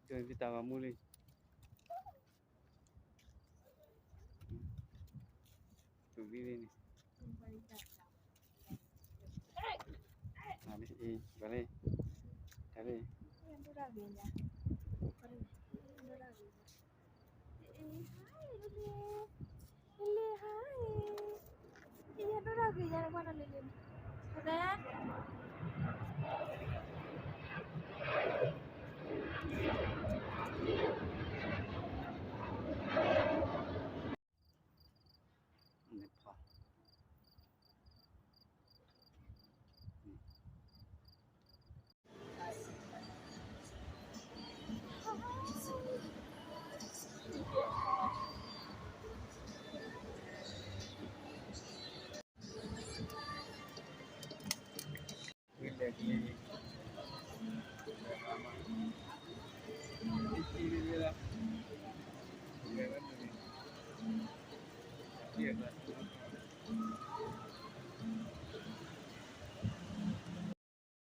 တၢ်ဂီၤမူလံ, တူၢ်ဘံလံန့ၣ်, အ့ၣ် ဘၣ်လံ, တၢ်လံ, လံဟါ, ယဒိၣ်တၢ်ဂ့ၤယါ ကွၢ်တၢ်လံလံ,